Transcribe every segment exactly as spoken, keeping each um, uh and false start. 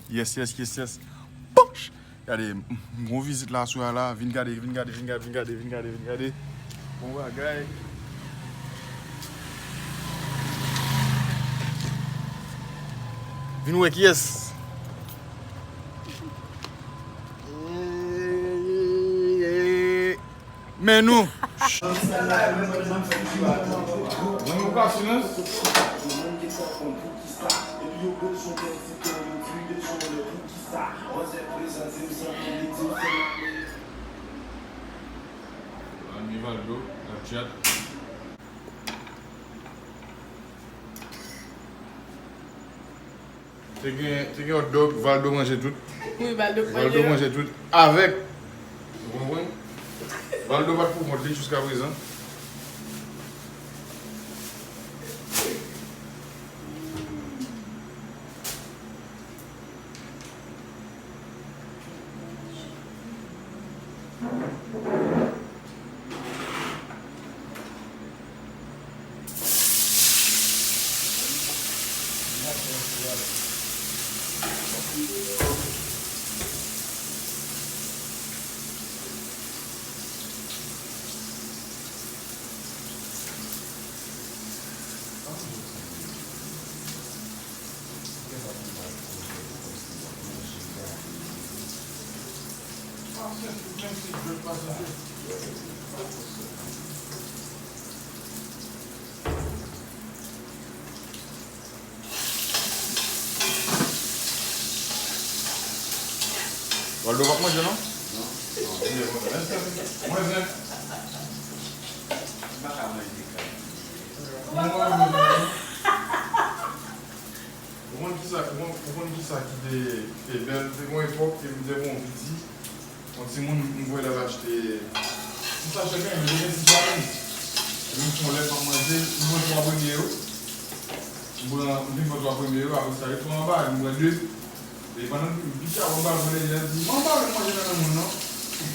Yes, yes, yes, yes. Pouch! Gade, m, m, gon vizit la sou la. Vin gade, vin gade, vin gade, vin gade, vin gade, vin gade. Bon bagay. Vin wè kiyès. Men nou. Nan yon ka silans. Ann gen Valdo, l ap tchat. Te gen, te gen hot dog, Valdo manje tout. Wi, Valdo k manje yo. Valdo manje tout avèk. Ou konprann? Valdo pa t pou kont li jiska prezan. Waldo p ap manje non? Non. Mwen zen. M pa ka manje kay. Ou konn kisa, ou konn, ou konn kisa ki te, ki te bèl? Te gon epòk ke m te gon piti, yon timoun, m voye l al achte yon sachè kanmenm, li te gen sis la menm. Epi m fè yon lè m ap manje, m pran twa premye yo. M pran, m fin pran twa premye yo, apre sa, yo tou anba, m pran de. E pandan m piti a, m pral pran dènye a, di, "Manman, m pa vle manje nan men moun, non."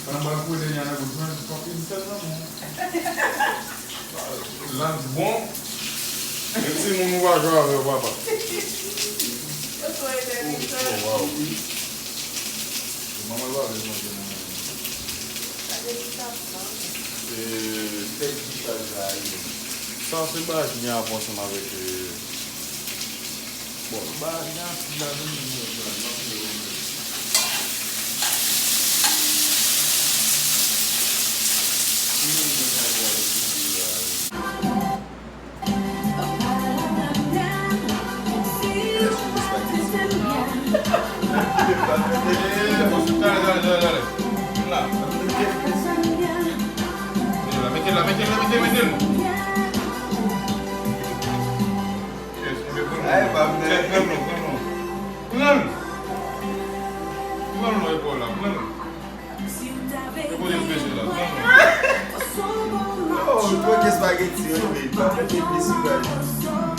Pandan m pral pran dènye a nan bouch mwen, li di, "Papi, m fè l nan men w." L ap di, "Bon, men timoun ou pa jwe avè yo, papa." Yo twò entèlijan. Oh, wow. Manman l pa vle manje nan men l. Sa se ti tap la. E, sa se bagay ki gen rapò ansanm avèk, e, bon, bagay ki gen asid ladan l. Dale, dale, dale, dale. Vin la. Mete l la, mete l la, mete l la, mete l, mete l. Yes, mete l. Pran l, pran l, pran l. Pran l. Pran l, non, epòl la, pran l. E kote m peze la, pran l. Oh, m bloke espageti, wi, men pa mete plis sou bagay.